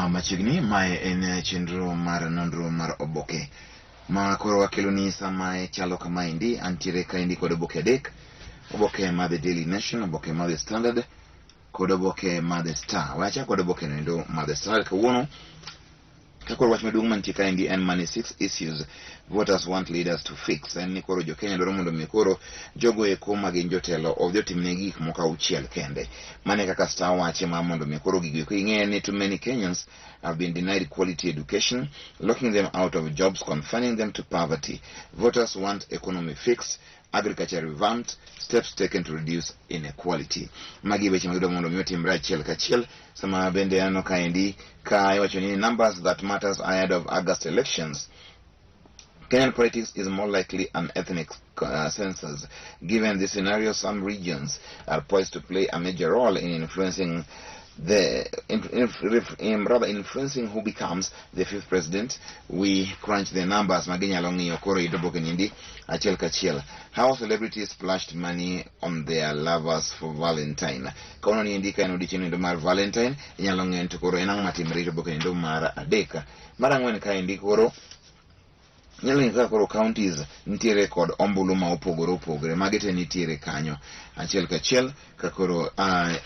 Machiegni mae en chenro mar nonro mar oboke ma koro wakelo ni sama chalo kamaendi. Antiere kaendi kod oboke adek: oboke mar The Daily Nation, oboke mar The Standard kod oboke mar The Star. Wachak kod oboke noendo mar The Standard kawuono. Ka koro wach maduong' mantie kaendi en mani six issues voters want leaders to fix. En ni koro jo Kenya dwaro mondo mi koro jogo eko ma gin jotelo odhi otimne gik moko auchiel kende. Mane kaka Star wache ma mondo mi koro gigo eko ing'e ni too many Kenyans have been denied quality education, locking them out of jobs, confining them to poverty. Voters want economy fixed, agriculture revamped, steps taken to reduce inequality. Magi weche mag mondo mi otimre achiel kachiel. Sama bende aneno kaendi ka iwacho ni numbers that matters ahead of August elections. Kenyan politics is more likely an ethnic census. Given this scenario, some regions are poised to play a major role in influencing the in, in, rather influencing who becomes the fifth president. We crunch the numbers maginyalo ng'iyo koro yudo oboke niendi achiel kachiel. How celebrities splashed money on their lovers for Valentine. Kawuono niendi ka en odiechieng' niendo mar Valentine, inyalo ng'eyo ni to koro en ang'o matimore. Yudo oboke niendo mar adek. Mar ang'wen kaendi koro inyalo ng'eyo kaka koro counties nitiere kod ombulu ma opogore opogore. Magi te nitiere kanyo achiel kachiel ka koro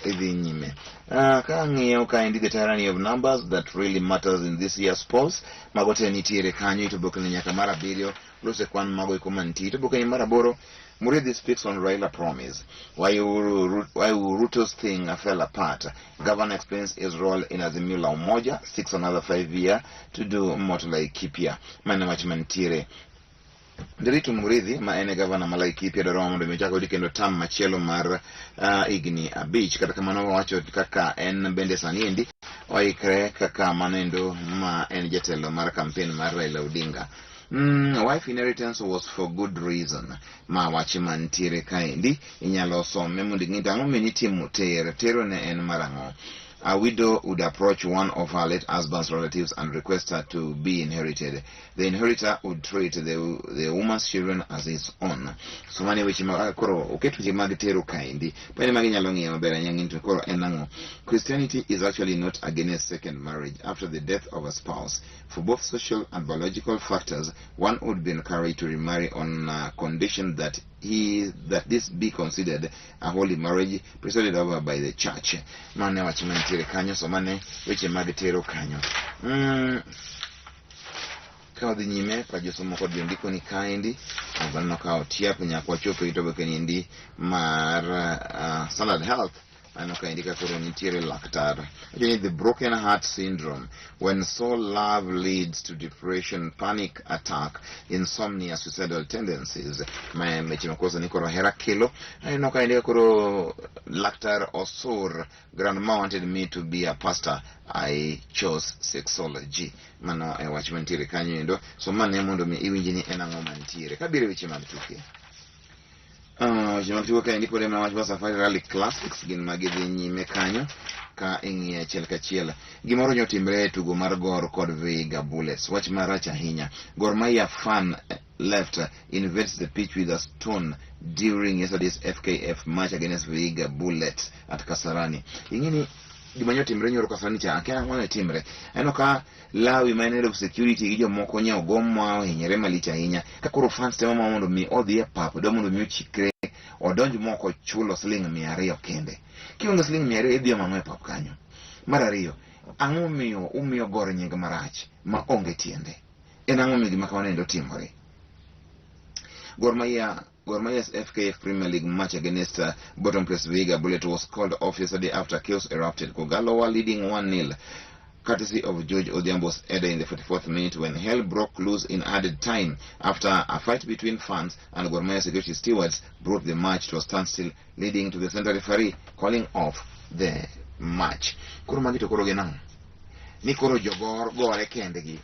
idhi nyime. Ka ang'iyo kaendi, the tyranny of numbers that really matters in this year's polls, mago te nitiere kanyo. Ito oboke ni nyaka mar abiriyo lose kwan mago eko mantie. Ito oboke ni mar aboro, Muriithi speaks on Raila promise. Why Ruto's thing fell apart. Governor explains his role in Azimio la Umoja, seeks another 5 year to do more to Laikipia. Mano wach mantiere. Nderitu Muriithi ma en e gavana ma Laikipia dwaro mondo mi ochak oyud kendo term machielo mar higni 5. Kata kamano owacho kaka en bende sani endi oikre kaka manoendo ma en jatelo mar campaign mar Raila Odinga. Wife inheritance was for good reason. Ma wach mantiere kaendi inyalo some mondo ing'e to ang'o momiyo nitimo ter tero ne en mar ang'o. A widow would approach one of her late husband's relatives and request her to be inherited. The inheritor would treat the woman's children as his own. So mane weche mag koro oket weche mag tero kaendi. Pene magi nyalo ng'iyo maber ahinya ng'in to koro en ang'o. Christianity is actually not against second marriage after the death of a spouse. For both social and biological factors, one would be encouraged to remarry on condition that this be considered a holy marriage presided over by the church. Mane wach mantiere kanyo, so mane weche mag tero kanyo. Ka wadhi nyime ka josomo kod jondiko ni kaendi waneno ka otiap nyaka wachopo e oboke niendi mar Standard Health. Aneno kaendi ka koro nitiere laktar wacho ni the broken heart syndrome, when soul love leads to depression, panic attack, insomnia, suicidal tendencies. Ma en weche makosa ni koro hera kelo. Aneno kaendi ka koro laktar Osur, "Grandma wanted me to be a pastor, I chose sexology." Mano e wach mantiere kanyo endo. So mane mondo mi iwinj ni en ang'o mantiere kabiro e weche mag tuke. Weche mag tuke kaendi pod en mana wach mar Safari Rally Classics gin ma gidhi nyime kanyo ka ing'iyo achiel kachiel. Gimoro nyotimre e tugo mar Gor kod Vihiga Bullets. Wach marach ahinya. Gor Mahia fan left invades the pitch with a stone during yesterday's FKF match against Vihiga Bullets at Kasarani. Ing'e ni gima nyotimre nyoro Kasarani cha, akia ang'o ne timre. Aneno ka Lawi ma en head of security gi jomoko nye ogo ma ohinyore malich ahinya. Ka koro fans temo ma mondo mi odhi e pap, dwa mondo mi ochikre odonj moko chulo siling 200 kende. Kionge siling 200 idhi omo ang'o e pap kanyo? Mar ariyo, ang'o momiyo umiyo Gor nying marach ma onge tiende? En ang'o momiyo gima kamano endo timore? Gor Mahia's FKF Premier League match against bottom place Vihiga Bullet was called off yesterday after chaos erupted. Kogalo were leading 1-0 courtesy of George Odhiambo's header in the 44th minute when hell broke loose in added time after a fight between fans and Gor Mahia security stewards brought the match to a standstill, leading to the center referee calling off the match. Koro magi to koro gin ang'o? Ni koro jogor gore kendgi.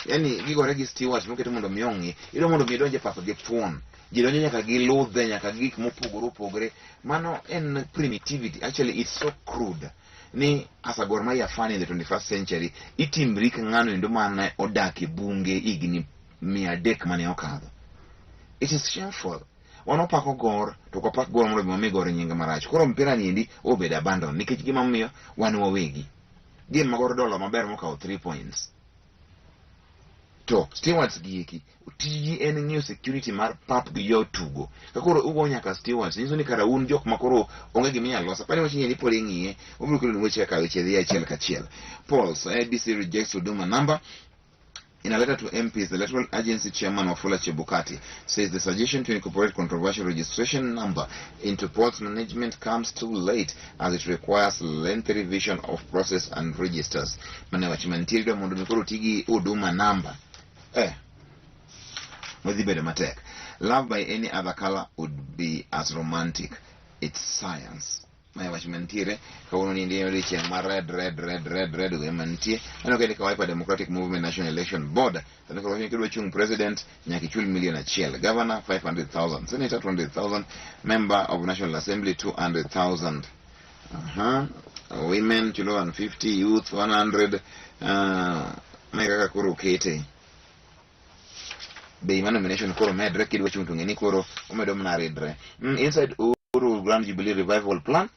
Yani gigore gi stewards moketo mondo mi ong'i. Idwa mondo mi idonj e pap gi thuon. Ji donjo nyaka gi ludhe, nyaka gi gik mopogore opogore. Mano en primitivity. Actually, it's so crude. Ni as a Gor Mahia fan in the 21st century, itimri ka ng'ano endo mane odak e bunge higni 300 mane okadho. It is shameful. Wan wapako Gor, to ok wapak Gor mondo mi wami Gor nying marach. Koro mpira ni endi obedo abandon nikech gima omiyo wan wawegi. Game ma Gor dolo maber mokawo 3 points. To stewards gi eki tijgi en ng'iyo security mar pap gi jotugo. Ka koro ugo nyaka stewards, nyiso ni kara un jok ma koro onge gima inyalo loso. Apani wach ni pod ing'iye, obiro kelo ni weche kaka weche dhi achiel kachiel. Polls, IEBC rejects Huduma number. In a letter to MPs, the Electoral Agency Chairman Wafula Chebukati says the suggestion to incorporate controversial registration number into polls management comes too late as it requires lengthy revision of process and registers. Mane wach mantiere dwa mondo mi koro ti gi Huduma number. Odhi bedo matek. Love by any other color would be as romantic. It's science. Mae wach mantiere kawuono ni ndiye odiechieng' mar red red red red red go ema nitie. Aneno ka indiko Wiper Democratic Movement National Election Board. Sani koro wacho ni kidwa chung' president nyaka ichul 1 million, governor 500,000, senator 200,000, member of National Assembly 200,000. Women chulo 150, youth 100. Mae kaka koro okete. Bei mar nomination koro medre kidwa chung' to ng'e ni koro omedo mana ridre. Inside Uhuru Grand Jubilee Revival Plan.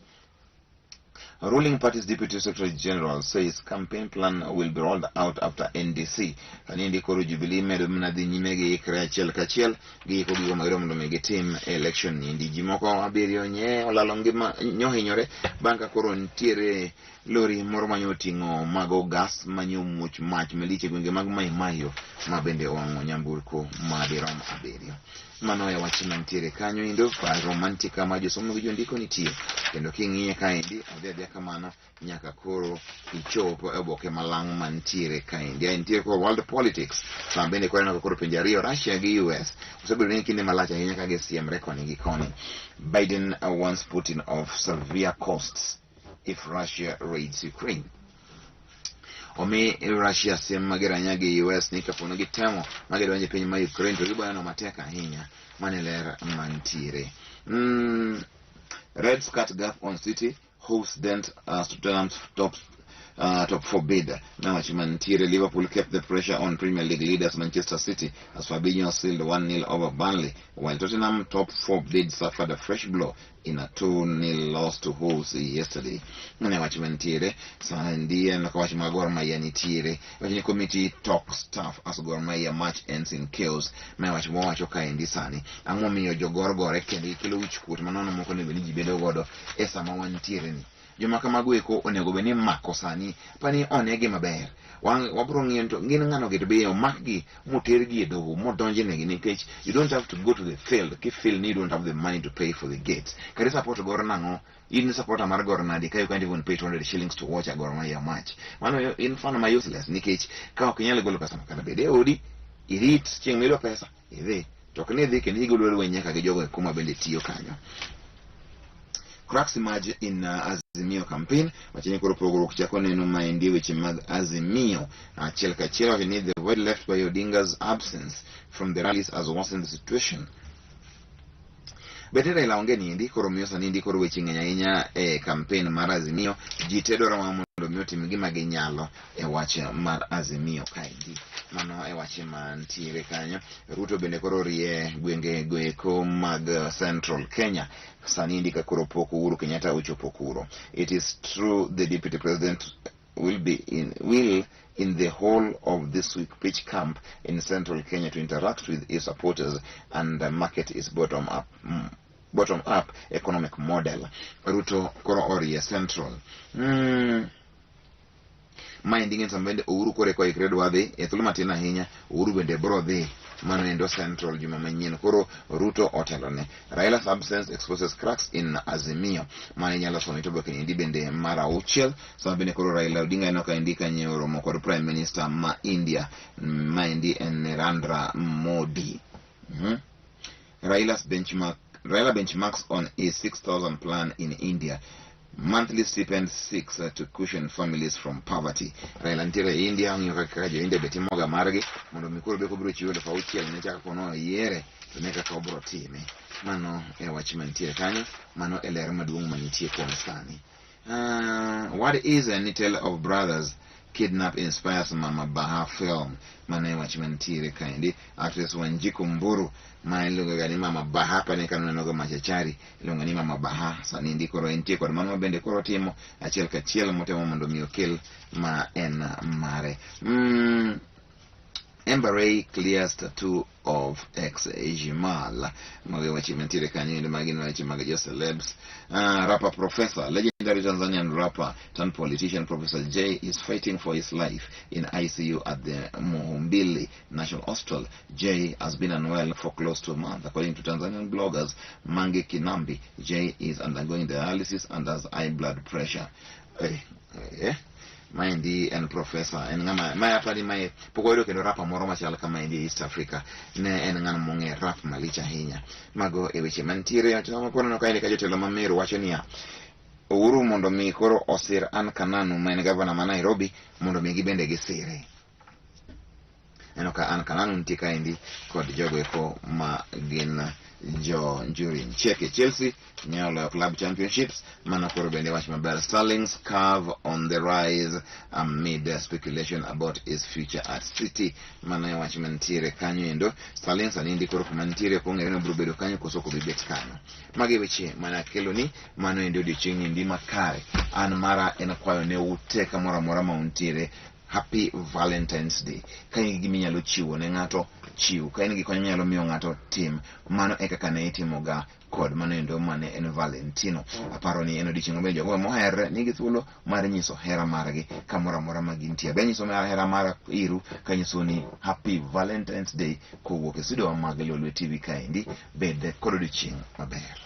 Ruling party's Deputy Secretary General says campaign plan will be rolled out after NDC. Sani ndi koro Jubilee medo mana dhi nyime gi ikre achiel kachiel gi iko gigo magidwa mondo mi gitim e election ni. Ndi ji moko abiriyo nye olalo ngima nyohinyore bang' ka koro nitiere lori moro manyo oting'o mago gas manyo muoch mach malich e gwenge mag Mai Mahiu ma bende owang'o nyamburko madirom abiriyo. Mano e wach mantiere kanyo endo, paro mantie kama josomo gi jondiko nitie kendo king'iye kaendi odhi adhiya kamano nyaka koro ichop e oboke malang' mantiere kaendi. Ae nitiere koro world politics sama bende koro ineno ka koro pinje ariyo Russia gi US osebedo ni kinde malach ahinya ka gisiemre koni gi koni. Biden warns Putin of severe costs if Russia raids Ukraine. Omi Russia siem mager ahinya gi US ni kapo ni gitemo ma gidonjo e piny ma Ukraine to gibo neno matek ahinya. Mano e ler mantiere. Reds cut gap on City, hopes dent Tottenham's top four bid. Na wach mantiere, Liverpool kept the pressure on Premier League leaders Manchester City as Fabinho sealed 1-0 over Burnley, while Tottenham top four bid suffered a fresh blow in a 2-0 loss to Wolves yesterday. Mane wach mantiere sani en ka wach mag Gor Mahia nitiere wach ni committee talks tough as Gor Mahia match ends in chaos. Mae wach mowacho kaendi sani. Ang'o momiyo jogor gore kendo gikelo wich kuot manono moko onego ni ji bedo godo e sama wantiere ni. Joma kamago eko onego bed ni mako sani pani onegi maber. Wabro ng'iyo to gin ng'ano gi to be omakgi motergi e doho modonjnegi nikech you don't have to go to the field ki feel ni you don't have the money to pay for the gates. Kata support Gor nang'o? In supporter mar Gor nadi ka you can't even pay 200 shillings to watch a Gor Mahia match? Mano in fan ma useless nikech ka ok inyal golo pesa kata bed e odi irit chieng' miyudo pesa idhi to ok ni idhi kendo igolo lweny nyaka gi jogo eko ma bende tiyo kanyo. Cracks emerge in Azimio campaign. Wachni koro pogruok chako neno maendi weche mag Azimio. Achiel kachiel wacho ni the void left by Odinga's absence from the rallies has worsened the situation. Bende Raila onge niendi koro miyo sani ndi koro weche ng'eny ahinya e campaign mar Azimio. Ji te dwaro mana mondo mi otim gima ginyalo e wach mar Azimio kaendi. Mano e wach mantiere kanyo. Ruto bende koro rie gwenge goeko mag Central Kenya. Sani ndi ka koro pok Uhuru Kenyatta ochopo kuro. It is true the deputy president will in the whole of this week pitch camp in Central Kenya to interact with his supporters and market his bottom up economic model. Ruto koro orie Central. Maendi ng'en sama bende Uhuru koro eka oikre dwa dhi e thuolo matin ahinya Uhuru bende bro dhi mano endo Central juma manyien koro Ruto otelone. Raila's absence exposes cracks in Azimio. Mano inyalo somo e oboke niendi bende mar auchiel sama bende koro Raila Odinga eno kaendi kanyo oromo kod Prime Minister ma India maendi en Narendra Modi. Raila benchmarks on a 6,000 plan in India. Monthly stipend 6 to cushion families from poverty. Raila nitiere e India ong'iyo kaka jo India be timoga margi mondo mi koro be kobiro chiwo 6,000 ne chaka kono oyiere to ne kaka obiro time. Mano e wach mantiere kanyo, mano e ler maduong' manitie kuom sani. What is a tale of brothers Kidnap inspires Mama Baha film. Mano e wach mantiere kaendi. Actress Wanjiku Mburu ma iluongo ga ni Mama Baha pane ka noneno go Machachari iluongo ni Mama Baha sani ndi koro entie kod mano ma bende koro timo achiel kachiel motemo mondo mi okel ma en mare. Amber Ray clears tattoo of ex Jamal. Mago weche mantiere kanyo endo magi weche mag jo celebs. Rapper Professor, legendary Tanzanian rapper turned politician Professor Jay is fighting for his life in ICU at the Muhimbili National Hospital. Jay has been unwell for close to a month. According to Tanzanian bloggers Mange Kinambi, Jay is undergoing dialysis and has high blood pressure. Eh, eh. Maendi en professor, en ng'ama mae apani mae pok wayudo kendo rapa moro machal kamaendi e East Africa. Ne en ng'ano mong'e rap malich ahinya. Mago e weche mantiere. To koro neno kaendi ka jotelo ma Meru wacho niya, Uhuru mondo mi koro osir Anne Kananu ma en gavana ma Nairobi mondo mi gibende gisire. Neno ka Anne Kananu nitie kaendi kod jogo eko ma gin jo Njuri Ncheke. Chelsea nyalo loyo club championships. Mano koro bende wach maber. Sterling's curve on the rise amid speculation about his future at City. Mano e wach mantiere kanyo endo. Sterling sani ndi koro kuma nitiere ok ong'ere ni obiro bedo kanyo koso ok obi bet kanyo. Magi e weche mane akelo ni mano endi odiochieng' endi makare. An mara en kwayo ne ute kamoro amora ma untiere. Happy Valentine's Day. Ka in gi gima inyalo chiwo ne ng'ato, chiw. Ka in gi kony minyalo miyo ng'ato, tim. Mano e kaka ne itimoga kod mano endo mane en Valentino. Aparo ni en odiochieng' maber jogo moherre nigi thuolo mar nyiso hera margi kamoro amora ma gintie. Be anyiso hera mara iru kanyiso ni Happy Valentine's Day kowuok e studio mag Lolwe TV kaendi. Bed kod odiochieng' maber.